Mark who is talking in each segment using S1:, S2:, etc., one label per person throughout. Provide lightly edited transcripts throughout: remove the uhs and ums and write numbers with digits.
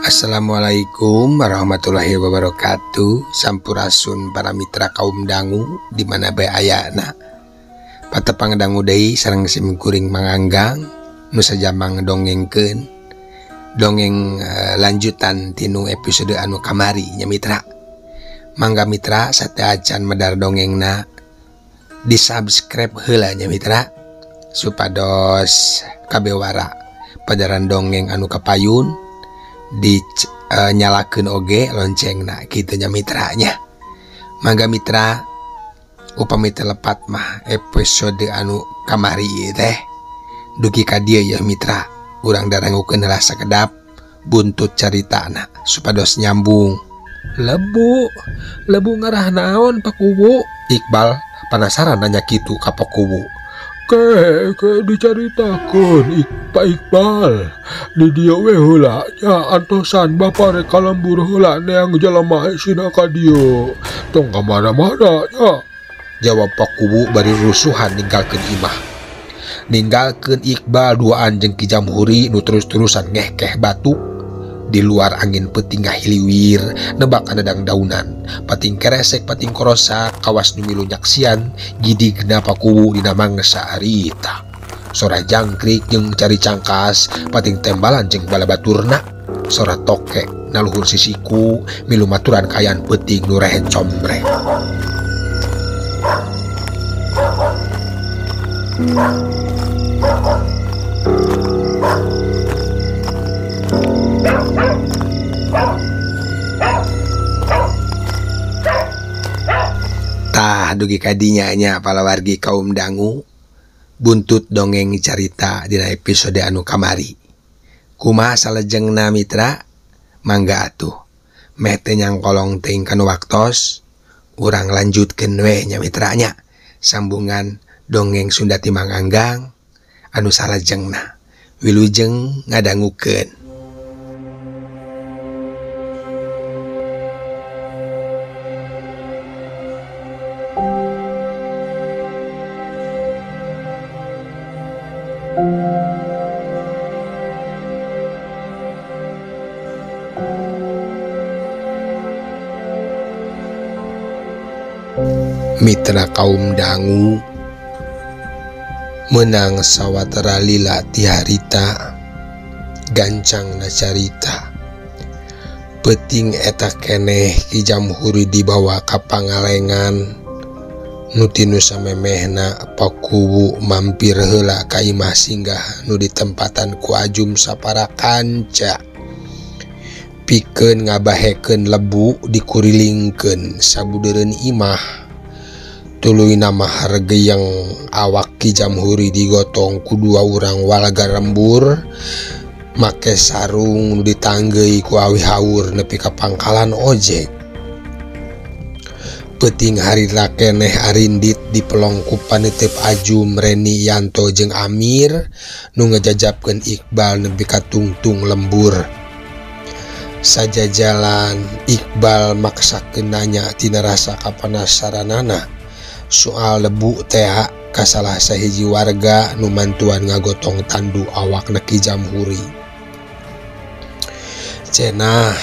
S1: Assalamualaikum warahmatullahi wabarakatuh. Sampurasun para mitra kaum dangu di mana bae ayana. Patepang dangu deui sareng sim kuring manganggang nu sajamang dongengkeun dongeng lanjutan tinu episode anu kamari nya mitra. Mangga mitra sateuacan medar dongengna di subscribe heula nya mitra supados kabewara padaran dongeng anu kapayun di nyalakeun oge loncengna kitu nya mitranya. Mangga mitra upami teu lepat mah episode anu kamari ieu teh dugi ka dieu ya mitra, urang darangukeun heula sakedap buntut caritana supados nyambung.
S2: Lebu, lebu ngarah naon Pak Kuwu?
S1: Iqbal penasaran nanya kitu ka Pak Kuwu.
S2: Ke dicaritakeun Pak Iqbal. Di dieu we heula nya antosan bapa rek ka lembur heula neang jalma isina ka dieu. Tong ka mana-mana nya.
S1: Jawab Pak Kuwu bari rusuhan ninggalkeun imah. Ninggalkeun Iqbal duaan jeung Ki Jamhuri nu terus-terusan ngehkeh batuk. Di luar angin peuting ngahiliwir nebak adadang daunan. Pating keresek pating korosak kawas nu milu nyaksian gidigna Pak Kuwu dina mangsa harita. Sora jangkrik jeung cari cangkas pating tembalan jeung balabaturna. Sora tokek naluhur sisiku milu maturan kaayaan peuting nu rehen combreng. Tah dugi kadinya nya palawargi kaum dangu buntut dongeng carita dina episode anu kamari. Kumaha salejengna mitra? Mangga atuh meh teh nyangkolong teuing kanu waktos urang lanjutkeun we nya mitranya sambungan dongeng Sunda ti Mang Anggang anu salejengna. Wilujeng ngadangukeun. Mitra kaum dangu menang sawatara lila ti harita gancang na carita peuting eta keneh Ki Jamhuri dibawa ka pangalengan nu tinu samemehna Pak Kuwu mampir heula ka imah singgah nu ditempatan ku Ajum sapara kanca pikeun ngabahekeun lebu dikurilingkeun sabudeureun imah. Tuluy nama hargeyang awak Ki Jamhuri digotong ku dua urang warga lembur make sarung nu ditanggeuy ku awi haur nepi ka pangkalan ojek. Peuting harita keneh arindit dipelong ku panitip Ajum Reni Yanto jeung Amir nu ngejajabkeun Iqbal nepi ka tungtung lembur. Sajajalan Iqbal maksakeun nanya tina rasa kapanasaranana soal lebu teh ka salah sahiji warga nu mantuan ngagotong tandu awakna Ki Jamhuri. Cenah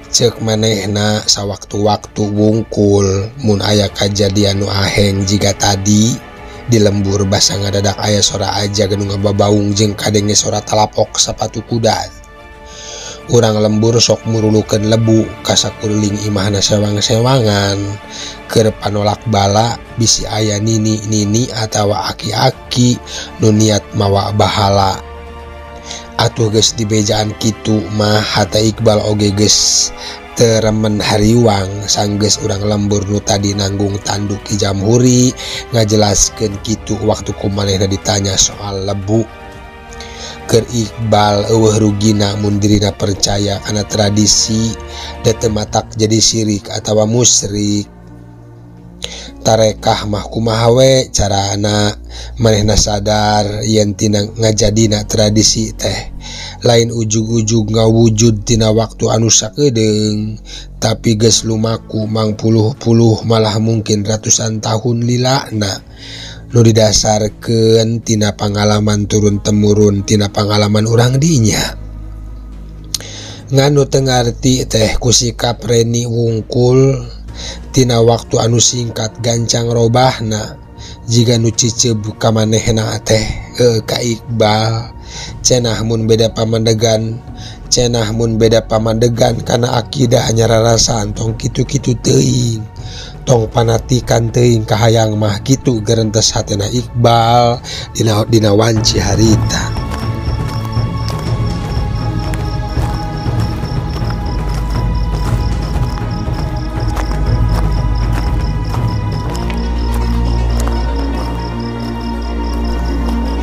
S1: ceuk manehna sawaktu-waktu wungkul mun aya kajadian nu aheng jiga tadi di lembur basa ngadadak aya sora aja nu ngababaung jeung kadenge sora talapok sapatu kuda. Urang lembur sok murulukeun lebu ka sakuriling imahna sewang-sewangan keur panolak bala bisi aya nini-nini atawa aki-aki nu niat mawa bahala. Atuh geus dibejaan kitu mah hate Iqbal oge geus teu remen hariwang sanggeus urang lembur nu tadi nanggung tanduk Ki Jamhuri ngajelaskeun kitu waktu ku manehna ditanya soal lebu. Keur Iqbal eueuh rugina mun dirina percaya kana tradisi da teu matak jadi sirik atawa musyrik. Tarekah mah kumaha we carana manehna sadar yen tina ngajadina tradisi teh lain ujug-ujug ngawujud tina waktu anu sakedeung tapi geus lumaku mangpuluh-puluh malah mungkin ratusan tahun lilana nu didasarkeun tina pangalaman turun temurun tina pangalaman urang dinya. Ngan nu teu ngarti teh ku sikap Reni wungkul tina waktu anu singkat gancang robahna jiga nu ciceb ka manehna teh ka Iqbal. Cenah mun beda pamandegan, cenah mun beda pamandegan kana akidah nyararasaan tong kitu-kitu teuing, tong panatikan teuing kahayang mah kitu gerentes hatena Iqbal dina wanci harita.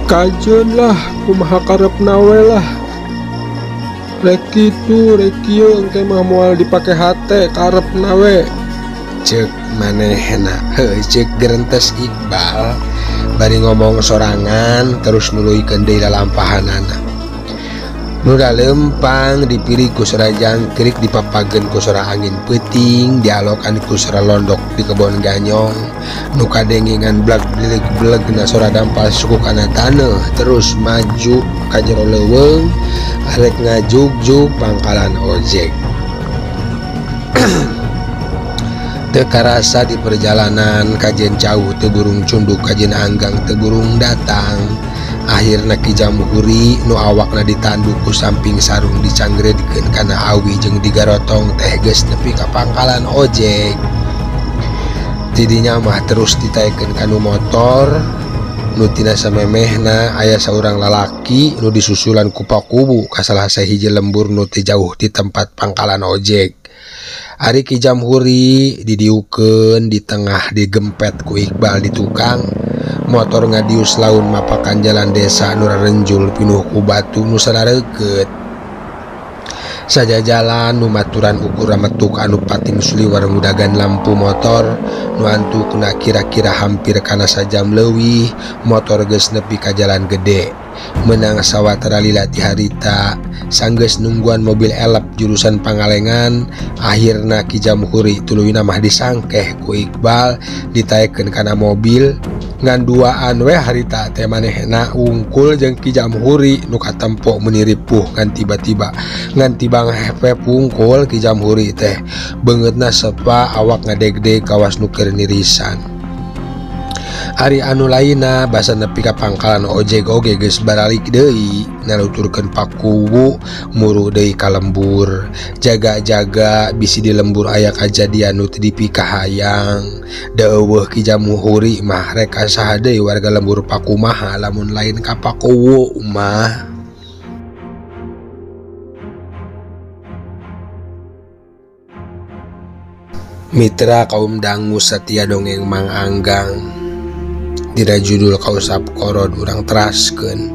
S2: Kajeun lah kumaha karepna we lah. Rek kitu rek kieu engke mah moal dipake hate karepna we.
S1: Ceuk manehna heuh ceuk gerentes Iqbal bari ngomong sorangan terus nuluykeun deui lalampahanana. Nu lempang dipilih ku sora jangkrik, dipapageun ku sora angin peuting, dialokan ku sora londok di kebon ganyong, nu kadengingan bleg bleg blegna sora dampal suku kana taneuh terus maju ka jero leuweung arek ngajugjug pangkalan ojek. Teu karasa di perjalanan kajen jauh teu burung cunduk, kajen anggang teu burung datang. Akhirna Ki Jamhuri nu awakna ditanduk ku samping sarung dicanggredkeun kana awi jeung digarotong teh geus nepi ka pangkalan ojek. Tidinya mah terus ditaekeun kanu motor nu tina samemehna aya saurang lalaki nu disusulan ku pakubu ka salah sahiji lembur nu teu jauh ti tempat pangkalan ojek. Ari Ki Jamhuri didiukeun di tengah digempet ku Iqbal di tukang motor ngadius laun mapakan jalan desa nu rarenjul pinuh ku batu nu sarareukeut. Sajajalan nu maturan ukur metuk anu pating suliwar ngudagan lampu motor nu antukna kira-kira hampir kana sajam leuwih motor geus nepi ka jalan gede. Menang sawatara lila ti harita sanggeus nungguan mobil elep jurusan Pangalengan. Akhirna Ki Jamhuri tuluyna mah disangkeh ku Iqbal ditaekeun kana mobil. Ngan duaan we harita teh manehna wungkul jeung Ki Jamhuri nu katempo meuni ripuh ngan tiba-tiba ngan tibang hepe wungkul Ki Jamhuri teh beungeutna sepa awak ngadegdeg kawas nu keur nirisan. Ari anu lainna basa nepi ka pangkalan ojek oge geus baralik deui naluturkeun pakuwu muru deui ka lembur. Jaga-jaga bisi di lembur aya kajadian nu teu dipikahayang. Da eueuh Ki Jamhuri mah rek ka saha deui warga lembur pakumaha lamun lain ka pakuwu mah. Mitra kaum dangu satia dongeng Mang Anggang dina judul Kausap Korod urang teraskeun.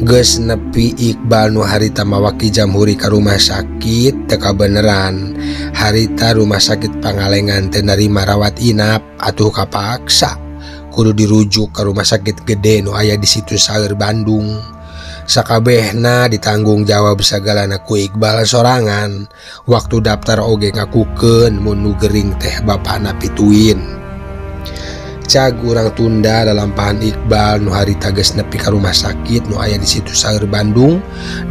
S1: Geus nepi Iqbal nu harita mawa Ki Jamhuri ka rumah sakit teu kabeneran. Harita rumah sakit Pangalengan teu narima rawat inap atuh kapaksa kudu dirujuk ka rumah sakit gede nu aya di situ Saeur Bandung. Sakabehna ditanggung jawab sagalana ku Iqbal sorangan. Waktu daftar oge ngakukeun mun nu gering teh bapana pituin. Cag urang tunda lalampahan Iqbal nu harita geus nepi ka rumah sakit nu aya di situ Saeur Bandung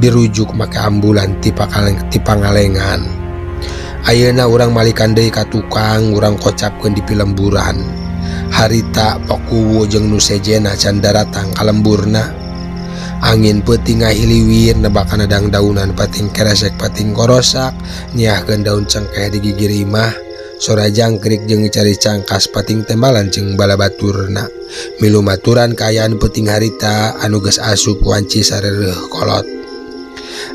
S1: dirujuk make ambulan ti Pangalengan. Ayeuna urang malikan deui ka tukang urang kocapkeun di pilemburan. Harita pakuwu jeung nu sejena can daratang ka lemburna. Angin peuting ngahiliwir nebakan dangdaunan pating keresek pating korosak nyiahkeun daun cengkeh di gigir imah. Sora jangkrik jeung cari cangkas pating tembalan jeung balabaturna. Milu maturan kaayaan peuting harita anu geus asup wanci sareureeh kolot.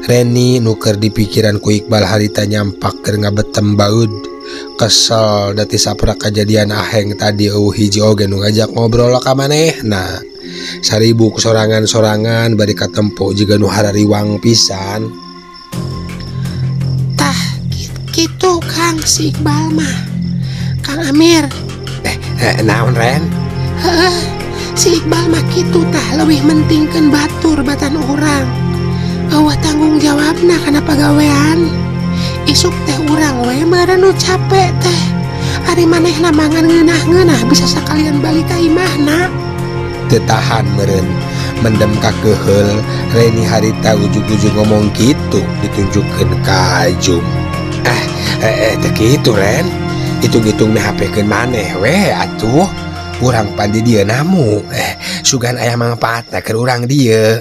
S1: Reni nu keur dipikiran ku Iqbal harita nyampak keur ngabetem baeud. Kesel dati saprak kajadian aheng tadi eueuh hiji oge nu ngajak ngobrol ka manehna. Saribu sorangan-sorangan bari katempo jiga nu harariwang pisan.
S3: Tah kitu Kang si Iqbal mah. Kang Amir.
S1: Naon Ren?
S3: Heeh, si Iqbal mah kitu tah leuwih mentingkeun batur batan urang. Eueuh tanggung jawabna kana pagawean. Isuk teh urang we meureun nu capek teh. Ari manehna mangan ngeunah-ngeunah bisa sakalian balik ka imahna.
S1: Teu tahan meureun. Mendem kakeheul Reni harita ujug-ujug ngomong kitu ditunjukkeun ka Ajum. Teu kitu Ren. Hitung-hitung meh hapekeun maneh we atuh. Urang pan di dieu namu. Sugan aya mangpaatna keur urang dieu.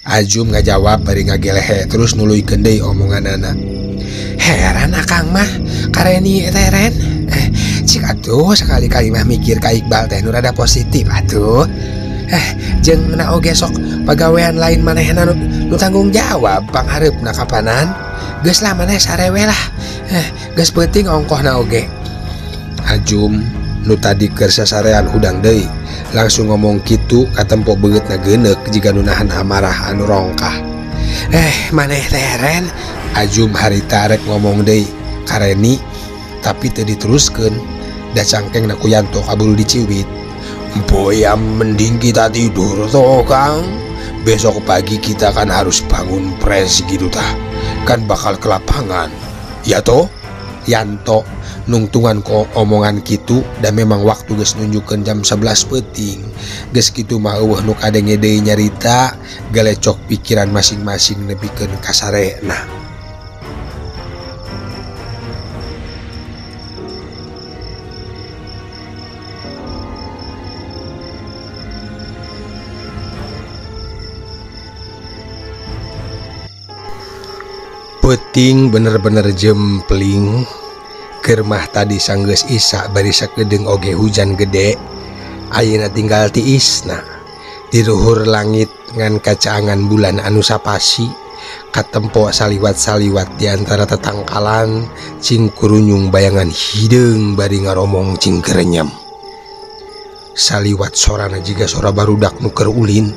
S1: Ajum ngajawab bari ngagelehe terus nuluykeun deui omonganana. Heran akang mah ka Reni teh Ren. Cik atuh sekali-kali mah mikir ka Iqbal teh nu rada positif atuh. Jeung na oge sok pagawean lain manehna nu tanggung jawab panghareupna kapanan. Geus lah maneh sarewe lah. Geus peuting ongkohna oge. Ajum nu tadi keur sasarean hudang deui langsung ngomong kitu katempo beungeutna geuneuk jiga nu nahan amarah anu rongkah. Maneh teh Ren. Ajum harita rek ngomong deui ka Reni tapi teu diteruskeun da cangkengna ku Yanto kaburu diciwit. Empo ya mending kita tidur toh Kang. Besok pagi kita kan harus bangun fresh gitu tah. Kan bakal ke lapangan. Ya toh? Yanto nungtungan ko omongan kitu dan memang waktu geus nunjukkeun jam 11 peuting. Geus kitu mah eueuh nu kadenge deui nyarita, galecok pikiran masing-masing nepikeun ka sarena. Peuting bener-bener jempling. Kermah tadi sanggeus isa bari sakedeung oge hujan gede. Ayeuna tinggal tiisna. Di luhur langit ngan kacaangan bulan anu sapasi katempo saliwat-saliwat di antara tetangkalan cing kurunyung bayangan hideung bari ngaromong cing kerenyem. Saliwat sorana jiga sora barudak nu keur ulin.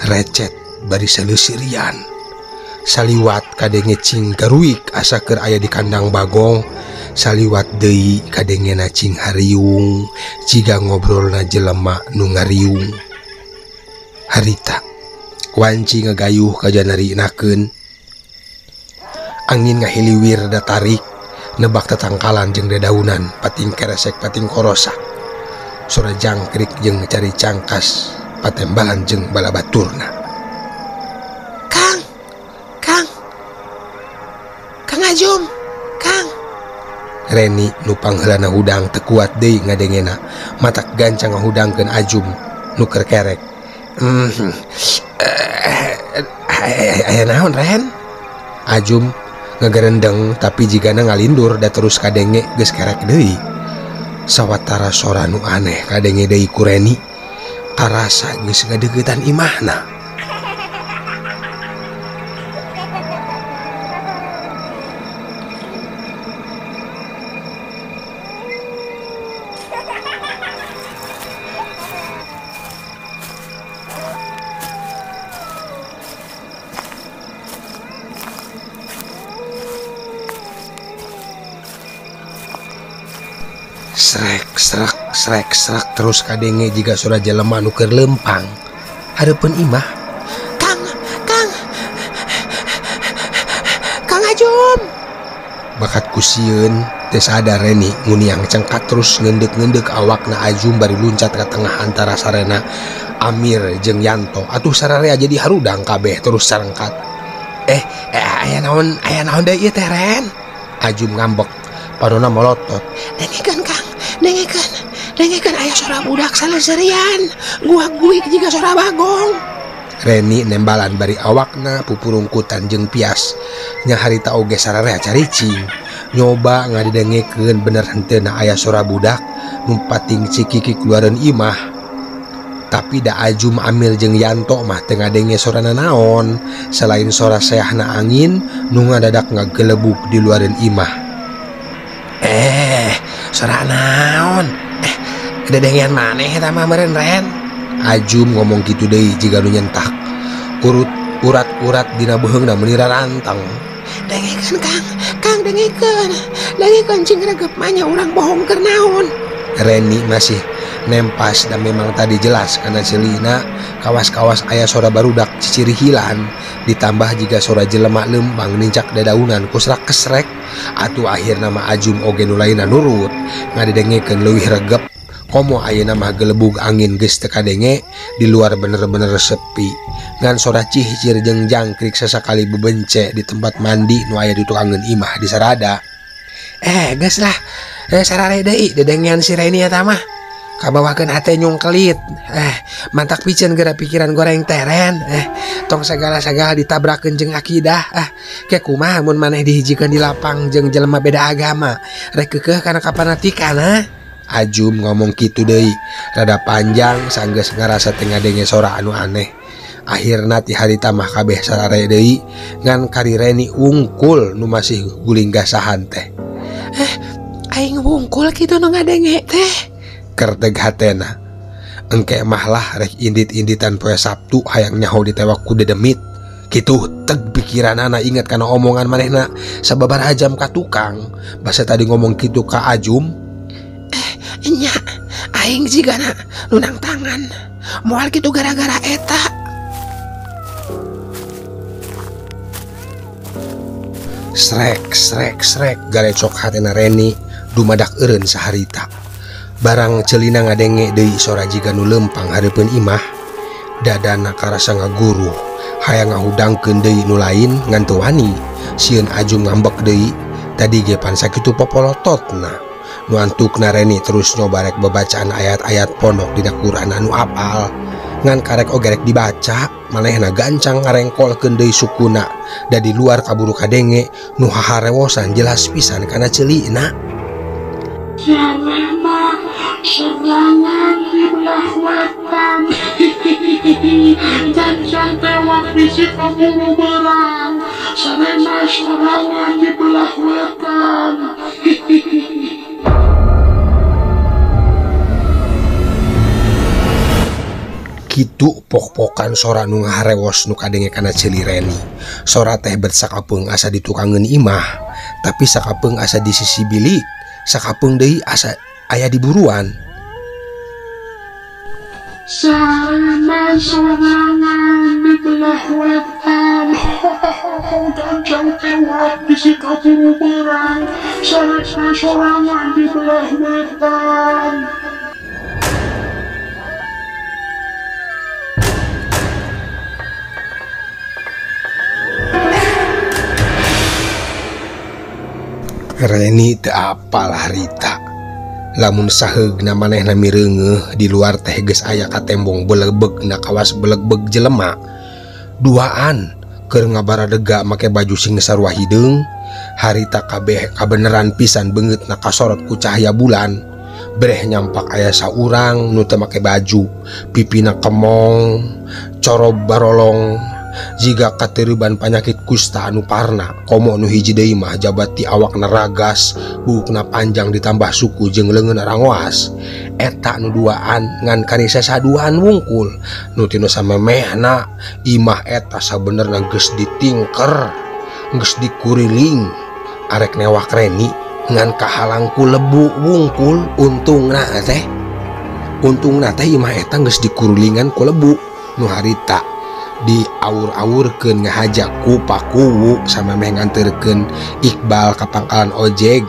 S1: Recet bari saleusirian. Saliwat kadenge cing garuik asa keur aya di kandang bagong. Saliwat deui kadengena cing hariung jiga ngobrolna jelema nu ngariung. Harita wanci ngagayuh ka janarinakeun. Angin ngahiliwir datarik nebak tetangkalan jeung dedaunan pating keresek pating korosak. Sora jangkrik jeung cari cangkas patembalan jeung balabaturna.
S3: Kang, Kang, Kang Ajum, Kang.
S1: Reni nu pangheulana hudang teu kuat deui ngadengena, matak gancang ngahudangkeun Ajum nu keur kerek. Aya naon Ren? Ajum ngagerendeng tapi jigana ngalindur da terus kadenge geus kerek deui. Sawatara sora nu aneh kadenge deui ku Reni, karasa geus ngadeuketan imahna. Srek srek srek srek terus kadenge jiga sora jelema nu keur lempang hareupeun imah.
S3: Kang, Kang, Kang Ajum.
S1: Bakat ku sieun teu sadar Reni nguniang cengkat terus ngeundek-ngeundek awakna Ajum bari luncat ka tengah antara sarena Amir jeung Yanto. Atuh sararea jadi harudang kabeh terus sarengkat. Aya naon deui ieu teh Ren? Ajum ngambek panona molotot.
S3: Dengekeun Kang, dengekeun, dengekeun aya sora budak saleuserian, guak-guik jiga sora bagong.
S1: Reni nembalan bari awakna pupurungkutan jeung pias. Nya harita oge sararea caricing. Nyoba ngadidengekeun bener henteu na aya sora budak nu pating cikiki keluareun imah. Tapi da Ajum Amir jeung Yanto mah teu ngadenge sorana naon selain sora seahna angin nu ngadadak ngagelebug di luareun imah. Sora naon? Dedengean maneh eta mah meureun Ren. Ajum ngomong kitu deui jiga nu nyentak. Urut urat-urat dina beuheungna meuni rarantang.
S3: Dengekeun Kang, Kang dengekeun. Dengekeun cing regep mah nya urang bohong keur naon.
S1: Reni masih nempas dan memang tadi jelas karena celina kawas-kawas aya sora barudak cicirihilan ditambah jika sora jelema lempang nincak dadaunan kusrak kesrek atuh akhirna mah Ajum oge nu lainna nurut ngadidengekeun leuwih regep Komo ayeuna mah gelebug angin geus teu kadenge di luar bener-bener sepi. Ngan sora cihcir jeung jangkrik sasakali bebence di tempat mandi nu aya di tukangeun imah di sarada. Geus lah. Sarare deui dedengean si Reni eta mah. Kabawakeun hate nyungkelit. Mantak piceun geura pikiran goreng teren. Tong sagala-sagala ditabrakeun jeung akidah. Ke kumaha mun maneh dihijikeun di lapang jeung jelema beda agama. Rek keukeuh kana kapanatikan ha? Ajum ngomong kitu deui. Rada panjang sanggeus ngarasa teu ngadenge sora anu aneh. Akhirna ti harita mah kabeh sarare deui ngan kari Reni wungkul nu masih guling gasahan teh.
S3: Aing wungkul kitu nu ngadenge teh.
S1: Kerteg hatena. Engke mah lah rek indit-inditan poe Sabtu hayang nyaho ditewak ku dedemit. Kitu teg pikiranana inget kana omongan manehna sababaraha jam ka tukang. Basa tadi ngomong kitu ka Ajum.
S3: Nya aing jigana nu nangtangan. Moal kitu gara-gara eta.
S1: Srek srek srek galecok hatena Reni dumadak eureun saharita. Barang celina ngadenge deui sora jiga nu lempang hareupeun imah, dadana karasa ngaguruh, hayang ngahudangkeun deui nu lain ngan teu wani, sieun Ajum ngambek deui, tadi ge pan sakitu popolototna. Nu antukna Reni terus nyoba rek babacaan ayat-ayat pondok dina Quran anu apal, ngan karek oge rek dibaca, manehna gancang ngarengkolkeun deui sukuna, da di luar kaburu kadenge nu haharewosan jelas pisan kana ceulina.
S2: Serangan di belah wetan. Gancang tewak bisi kaburu berang. Sarena serangan di belah wetan.
S1: Kitu pok-pokan sora nu ngaharewos nu kadenge kana ceuli Reni. Sora teh bet sakapeung asa ditukangeun imah, tapi sakapeung asa di sisi bilik, sakapeung deui asa aya di buruan.
S2: Sarena sorangan di belah wetan. Gancang tewak bisi kaburu berang. Sarena sorangan di belah wetan.
S1: Reni teu apal harita. Lamun saheugna manehna mireungeuh di luar teh geus aya katembong belebeg na kawas belegbeg jelema. Duaan keur ngabaradega make baju sing sarua hideung, harita kabeh kabeneran pisan beungeutna kasorot ku cahaya bulan. Breh nyampak aya saurang nu teu make baju, pipina kemong, corob barolong, jiga katereuban panyakit kusta anu parna. Komo nu hiji deui mah jabat ti awakna ragas, buukna panjang ditambah suku jeung leungeun arangoas. Eta nu duaan ngan kari sasaduan wungkul. Nu tinu samemehna imah eta sabenerna geus ditingker, geus dikuriling. Arek newak Reni ngan kahalang ku lebu wungkul. Untungna teh, untungna teh imah eta geus dikurulingan ku lebu. Nu harita diaur-aurkeun ngahaja ku pakuwu samemeh nganterkeun Iqbal ka pangkalan ojek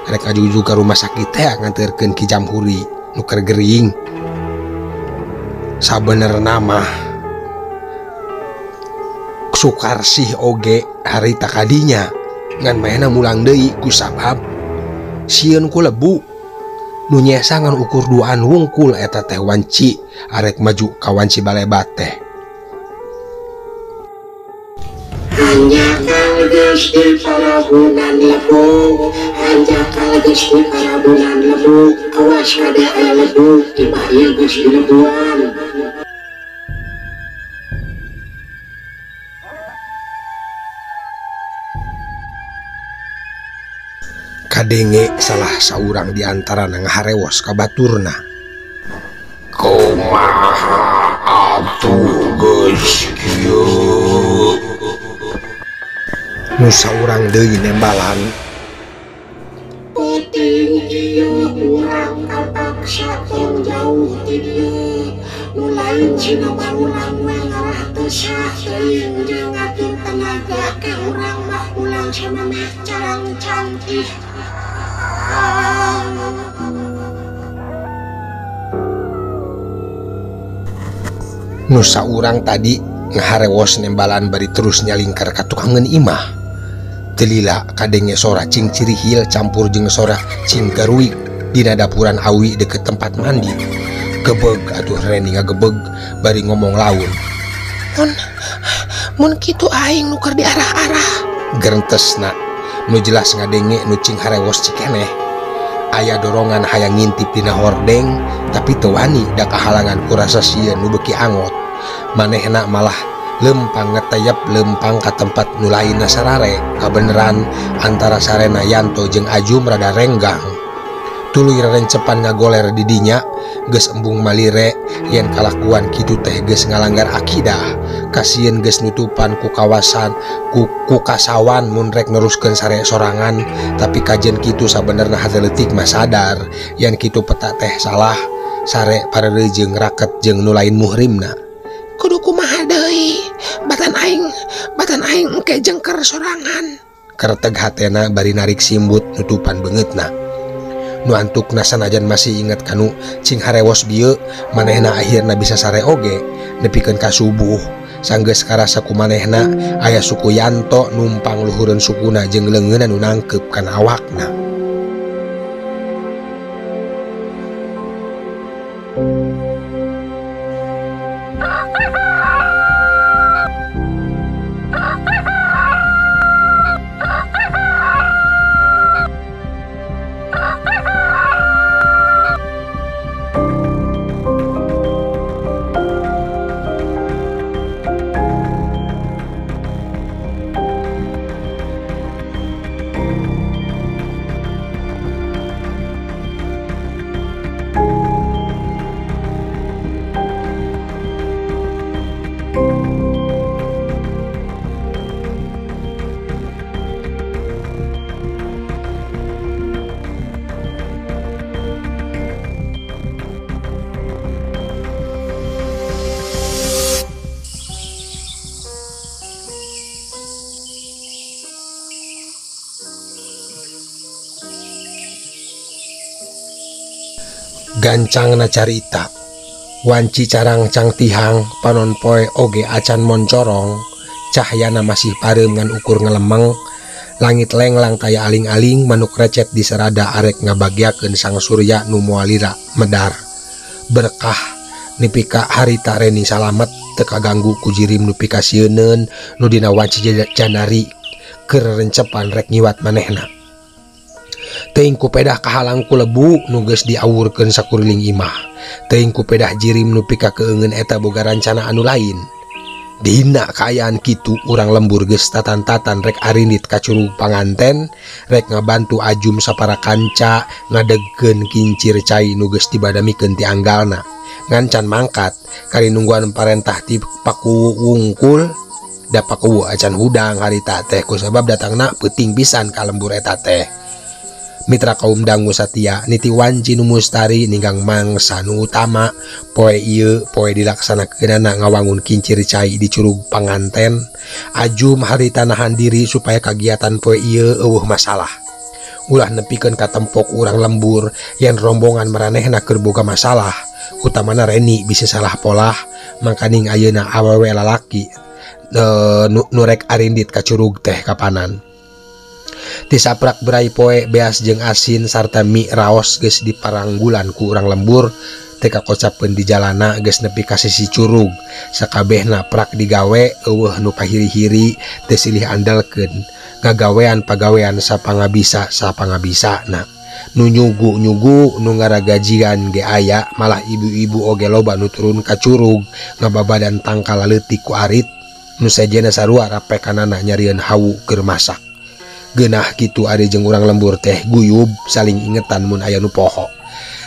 S1: rek ngajuju ka rumah sakit teh nganterkeun Ki Jamhuri nu keur gering. Sabenerna mah Sukarsih oge harita kadinya ngan manehna mulang deui ku sabab sieun ku lebu. Nu nyesa ngan ukur duaan wungkul eta teh wanci arek maju ka wanci balebat teh.
S3: Hanjakal geus di parabunan lebu, hanjakal geus di parabunan lebu, awas kade aya lebu, imah ieu geus dilebuan.
S1: Kadenge salah saurang di antara ngaharewos ka baturna. Kumaha atuh geus kieu? Nu saurang deui nembalan.
S3: Penting ieu urang kapaksa tong jauh ti dieu. Nu lain cina barulang we ngarah teu sah teuing jeung ngatur tenaga ke urang mah ulang samemeh carang cangkih.
S1: Nu saurang tadi ngaharewos nembalan bari terus nyalingkar ka tukangeun imah. Teu lila kadenge sora cing cirihil campur jeung sora cing garuik dina dapuran awi deket tempat mandi. Gebeg atuh Reni ngagebeg bari ngomong laun.
S3: Mun kitu aing nu keur diarah-arah.
S1: Gerentesna nu jelas ngadenge nu cing harewos cikeneh. Aya dorongan hayang ngintip dina hordeng tapi teu wani da kahalangan ku rasa sieun nu beuki angot. Manehna malah lempang ngeteyep lempang ka tempat nu lainna sarare. Kabeneran antara sarena Yanto jeung Ajum rada renggang. Tuluy rerencepan ngagoler di dinya geus embung malire yen kalakuan kitu teh geus ngalanggar akidah. Kasieun geus nutupan ku kawasan ku kasawan mun rek neruskeun sare sorangan, tapi kajen kitu sabenerna hate leutik mah sadar yen kitu peta teh salah sare parerejeung raket jeung nu lain muhrimna.
S3: Kudu kumaha deui batan aing engke jengker sorangan.
S1: Kerteg hatena bari narik simbut nutupan beungeutna. Nu antukna sanajan masih inget kanu cing harewos bieu manehna akhirna bisa sare oge nepikeun ka subuh. Sanggeus karasa ku manehna aya suku Yanto numpang luhureun sukuna jeung leungeunna nu nangkeup kana awakna. Gancangna carita wanci carangcang tihang panon poe oge acan moncorong, cahyana masih pareum ngan ukur ngelemeng, langit lenglang kaya aling-aling manuk recet di serada arek ngabagyakeun sang surya nu moal lira medar. Berkah nepi ka harita Reni salamet teu kaganggu ku jirim nu pikasieuneun nu dina wanci janari keur rencepan rek nyiwat manehna. Teuing ku pedah kahalang ku lebu nu geus diawurkeun sakuriling imah. Teuing ku pedah jirim nu pika keungeun eta boga rancana anu lain. Dina kaayaan kitu urang lembur geus tatan-tatan rek arindit ka curug panganten, rek ngabantu Ajum sapara kanca ngadegkeun kincir cai nu geus dibadamikeun ti anggalna. Ngancan mangkat kari nungguan parentah ti paku wungkul da paku acan hudang harita teh kusabab datangna peuting pisan ka lembur eta teh. Mitra kaum dangu satia niti wanci nu mustari ninggang mangsa nu utama poe ieu poe dilaksanakeunana ngawangun kincir cai di curug panganten. Ajum harita nahan diri supaya kagiatan poe ieu eueuh masalah. Ulah nepikeun ka tempok urang lembur yen rombongan maranehna keur boga masalah, utamana Reni bisa salah polah mangkaning ayeuna awewe lalaki nu rek arindit ka curug teh kapanan. Tisaprak berai poe beas jeung asin sarta mie raos geus diparanggulan ku urang lembur teh kakocapeun di jalana geus nepi ka sisi curug. Sakabehna prak digawe eueuh nu pahiri-hiri teh silih andalkeun gagawean pagawean sapangabisa sapangabisana. Nu nyugu-nyugu nu ngaragajian ge aya, malah ibu-ibu oge loba nu turun ka curug ngababadan tangkal leutik ku arit nu sejenna sarua rapekanana nyarieun hawu keur masak. Geunah kitu ari jeung urang lembur teh guyub saling ingetan mun aya nu poho.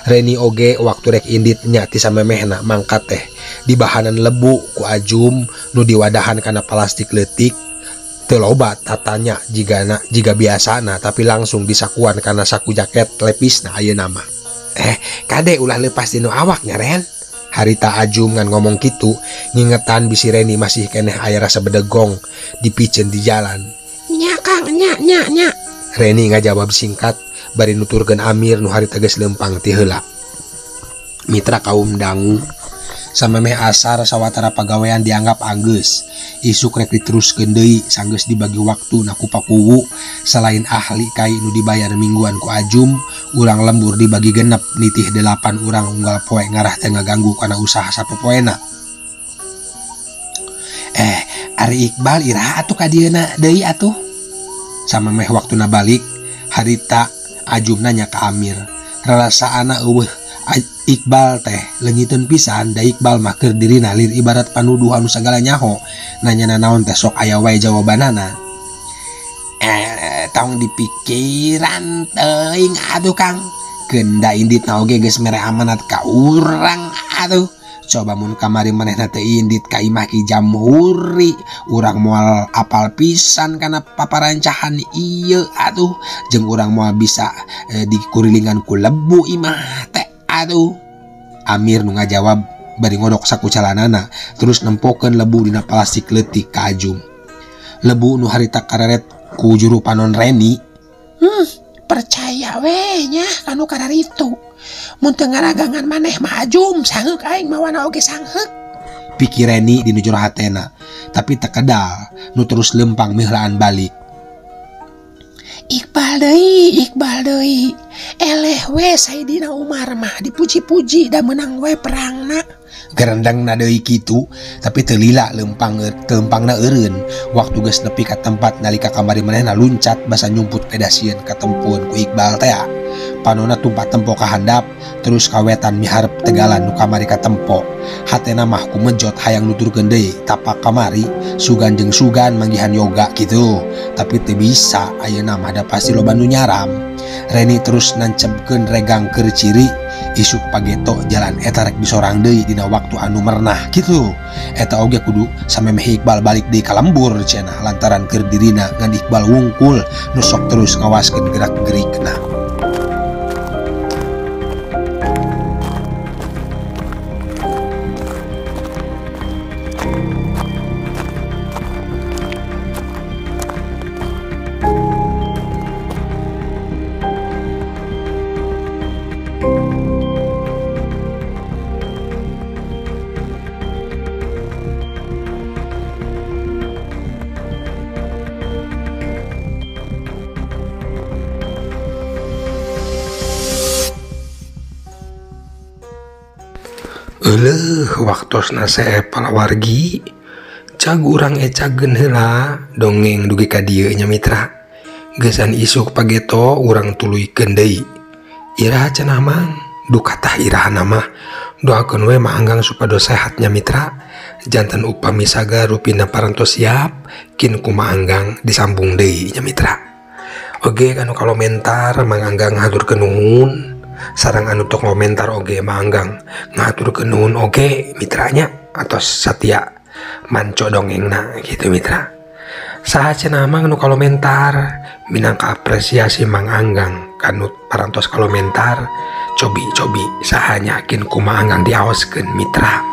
S1: Reni oge waktu rek indit nya ti samemehna mangkat teh dibahanan lebu ku Ajum nu diwadahan kana plastik leutik. Teu loba tatanya jiga biasana tapi langsung disakuan kana saku jaket lepisna ayeuna mah. Kade ulah leupas dinu awak nya Ren. Harita Ajum ngan ngomong kitu ngingetan bisi Reni masih keneh aya rasa bedegong dipiceun di jalan.
S3: Nya Kang, nya nya nya.
S1: Reni ngajawab singkat bari nuturkeun Amir nu harita geus leumpang ti heula. Mitra kaum dangu Samemeh asar sawatara pagawean dianggap anggeus. Isuk rek diteruskeun deui sanggeus dibagi waktu na ku pakuwu. Selain ahli kai nu dibayar mingguan ku Ajum, urang lembur dibagi genep nitih 8 urang unggal poe ngarah teu ngaganggu kana usaha sapopoena. Ari Iqbal iraha atuh ka dieuna deui atuh. Samemeh waktuna balik, harita Ajum nanya ka Amir. Rarasaana eueuh Iqbal teh leungiteun pisan da Iqbal mah keur dirina lir ibarat panuduh anu sagala nyaho. Nanya nanaon teh sok aya wae jawabanana. Tong dipikiran teuing atuh Kang. Keun da inditna oge geus mere amanat ka urang atuh. Coba mun kamari manehna teh indit ka imah Ki Jamhuri, urang moal apal pisan kana paparancahan ieu atuh. Jeung urang moal bisa dikurilingan ku lebu imah teh atuh. Amir nu ngajawab bari ngodok saku calanana, terus nempokeun lebu dina plastik leutik ka Ajum. Lebu nu harita kareret ku juru panon Reni.
S3: Percaya we nya kanu kararitu. Mun teu ngaragangan maneh mah Ajum, sangheuk aing mawana oge sangheuk.
S1: Pikir Reni dinu jero hatena, tapi tekedal nu terus lempang mihlaan balik.
S3: Iqbal deui, Iqbal deui. Eleh we Sayyidina Umar mah dipuji-puji da meunang we perangna.
S1: Gerendengna deui kitu, tapi teu lila lempangna eureun. Waktu geus nepi ka tempat nalika kamari manehna luncat basa nyumput peda sieun katempuan ku Iqbal teh. Panona tumpah tempo ka handap, terus kawetan miharep tegalan nu kamari katempo. Hatena mah kumejot hayang nuturkeun deui tapak kamari, sugan jeung sugan manggihan yoga kitu. Tapi teu bisa, ayeuna mah da pasti loba nu nyaram. Reni terus nancebkeun regang keur ciri, isuk pageto jalan eta rek disorang deui dina waktu anu mernah kitu. Eta oge kudu samemeh Iqbal balik deui ka lembur cenah lantaran keur dirina ngan Iqbal wungkul nu sok terus ngawaskeun gerak-gerikna. Euleuh waktosna seep palawargi cag urang ecageun heula dongeng dugi ka dieu nya mitra. Geusan isuk pageto urang tuluykeun deui. Iraha cenah mang duka tah irahana mah doakeun we Mang Anggang supados sehat nya mitra. Janten upami sagar rupina parantos siap kin ku Mang Anggang disambung deui nya mitra. Oge kanu komentar Mang Anggang haturkeun nuhun. Sarang anu tok komentar oge Mang Anggang ngaturkeun nuhun oge mitranya atos satia manco dongengna gitu mitra. Saha cenah mang nu komentar minangka apresiasi Mang Anggang kanu parantos komentar cobi-cobi saha nyakin ku Mang Anggang diaoskeun mitra.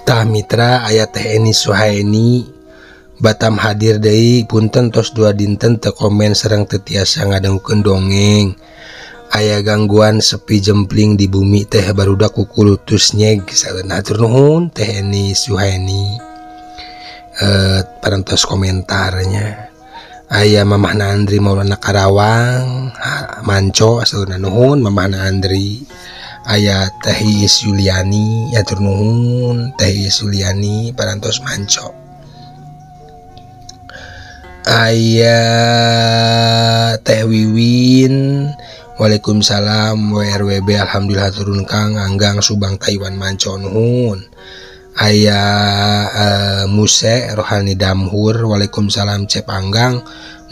S1: Tah mitra aya Teh Eni Suhaeni Batam hadir deui punten tos 2 dinten teu komen sareng teu tiasa ngadangukeun dongeng. Aya gangguan sepi jempling di bumi teh barudak kukulutus nyeg saeuna. Hatur nuhun Teh Eni Suhaeni parantos komentarnya. Aya Mamahna Andri Maulana Karawang manco saeuna nuhun Mamahna Andri. Aya Teh Iis Yuliani hatur nuhun Teh Iis Yuliani parantos manco. Aya Teh Wiwin Waalaikumsalam WRWB alhamdulillah turun Kang Anggang Subang Taiwan manco nuhun. Aya Muse Rohani Damhur waalaikumsalam Cep Anggang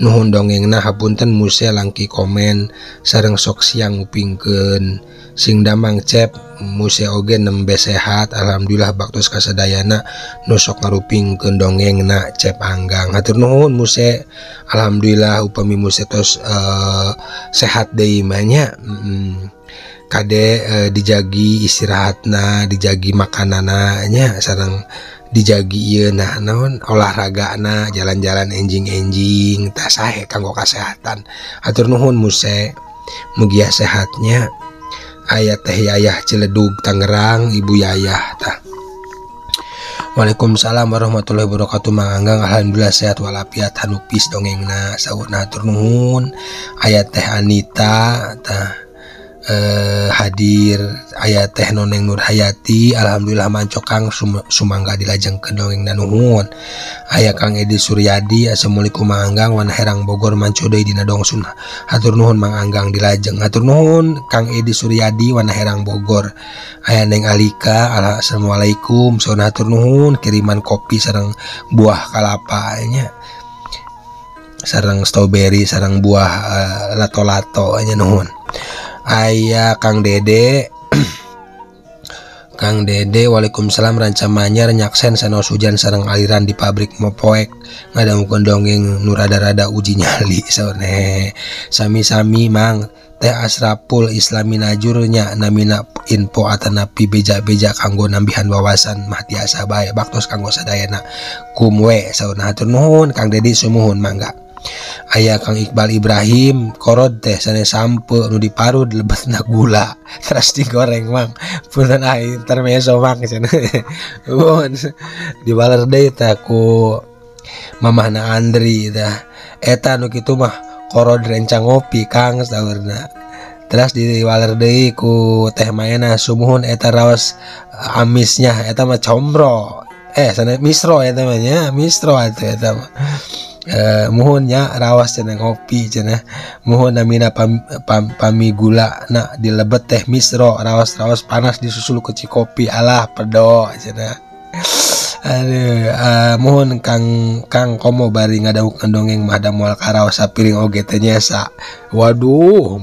S1: nuhun dongengna hapunten Muse langki komen sareng sok siang ngupingkeun sing damang Cep Muse oge nembe sehat alhamdulillah baktos kasadayana nu sok ngarupingkeun dongengna Cep Anggang hatur nuhun Muse alhamdulillah upami Muse tos sehat deui mah nya. Kade dijagi istirahatna dijagi makanana nya sareng dijagi ieu nah naon olahragana jalan-jalan enjing-enjing tah sae kanggo kasehatan hatur nuhun Muse mugia sehatnya. Aya Teh Yayah Ciledug Tangerang Ibu Yayah tah. Waalaikumsalam warahmatullahi wabarakatuh Mang Anggang alhamdulillah sehat walafiat hanupis dongengna saurna hatur nuhun. Aya Teh Anita tah hadir. Aya Teh Noneng Nur Hayati alhamdulillah mancokang sumangga dilajengkeun dongengna nuhun. Aya Kang Edi Suryadi assalamualaikum Mang Anggang wana herang Bogor manco deui dina dongsun hatur nuhun Mang Anggang dilajeng hatur nuhun Kang Edi Suryadi wana herang Bogor. Aya Neng Alika assalamualaikum sauna hatur nuhun kiriman kopi sareng buah kalapa nya sareng strawberry sareng buah lato-lato nya nuhun. Aya Kang Dede Kang Dede waalaikumsalam ranca manyar nyaksen sanos hujan sareng aliran di pabrik mopoek ngadangukeun dongeng nu rada-rada uji nyali saurna sami-sami Mang. Teh Asrapul Islami Najur nya namina info atanapi beja-beja kanggo nambihan wawasan mah tiasa bae baktos kanggo sadayana kumwe saurna hatur nuhun Kang Dedi sumuhun mangga. Aya Kang Iqbal Ibrahim korod teh sanes sampe nu diparud lebetna gula terus digoreng Mang punten ai intermezzo Mang cenah nuhun dibaler deui teh ku mamahna Andri tah eta nu kitu mah korod rencang ngopi Kang saurna terus diwaler deui ku teh maena sumuhun eta raos amisnya eta mah combro sanes misro eta mah nya misro atuh eta mah. Muhun nya rawas cenah ngopi cenah muhun namina pami gula na dilebet teh misro rawas-rawas panas disusul ku cikopi alah pedo cenah. Aduh muhun Kang komo bari ngadawukeun dongeng mah da moal karaos sapiring oge teh nyesa. Waduh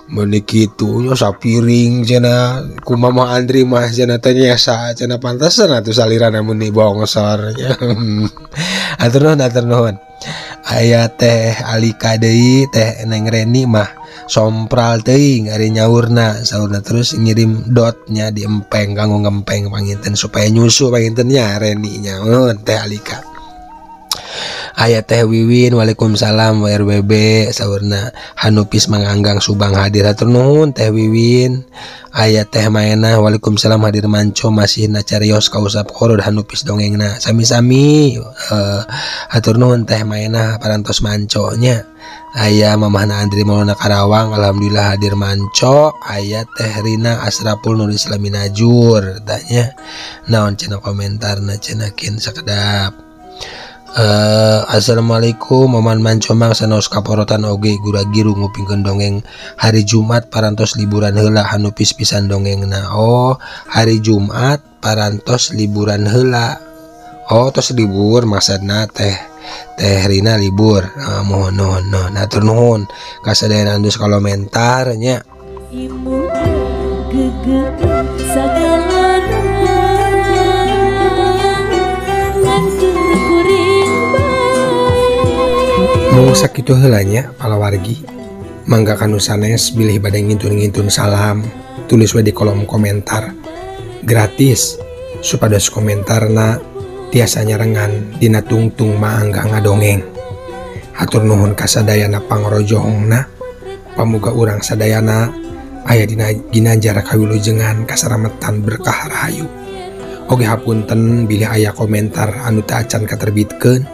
S1: meuni kitu nya sapiring cenah ku Mama Andri mah cenah teh nyesa cenah pantesan atuh salirana meuni bongsor nya. Atur nuhun atur nuhun. Aya Teh Alika deui Teh Neng Reni mah sompral teuing ari nyaurna saurna terus ngirim dotnya diempeng kanggo ngempeng panginten supaya nyusu panginten nya Reni nya nuhun Teh Alika. Aya Teh Wiwin waalaikumsalam WRWB saurna Hanupis Mang Anggang Subang hadir hatur nuhun Teh Wiwin. Aya Teh Maena waalaikumsalam hadir manco masih nacarios kausap korod Hanupis dongengna sami-sami hatur nuhun Teh Maena parantos manco nya. Aya Mamahna Andri Maulana Karawang alhamdulillah hadir manco. Aya Teh Rina Asrapul Nur Islami Najur tanya naon cenah komentarna cenah kin sakedap. Assalamualaikum Maman Mancomang sanaos kaporotan oge gura-giru ngupingkeun dongeng hari Jumat parantos liburan heula hanupis pisan dongengna. Oh hari Jumat parantos liburan heula. Oh tos libur maksudna teh Rina libur. Mohon nuhun nuhun hatur nuhun kasadayana andus komentar nya. Mung sakitu heula nya palawargi mangga kanu sanes bilih bade ngintun-ngintun salam tulis we di kolom komentar gratis supados komentarna tiasa nyarengan dina tungtung Mang Anggang ngadongeng. Hatur nuhun kasadayana pangrojohongna pamuga urang sadayana aya dina ginanjar kawilujengan kasarametan berkah rahayu. Oge hapunten bilih aya komentar anu teu acan katerbitkeun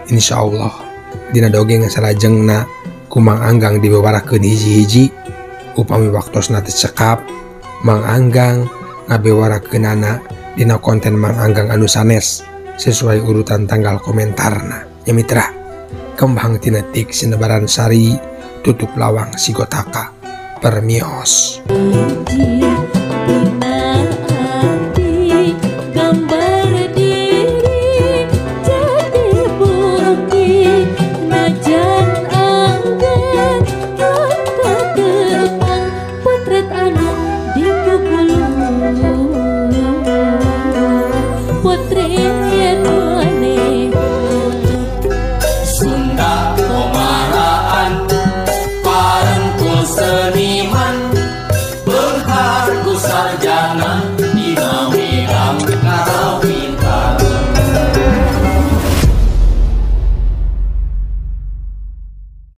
S1: insyaallah dina dongeng salajengna ku Mang Anggang dibewarakeun hiji-hiji upami waktosna teu cekap Mang Anggang ngabewarakeunana dina konten Mang Anggang anu sanes sesuai urutan tanggal komentarna nya mitra. Kembang tina tik sinebaran sari tutup lawang sigotaka permios.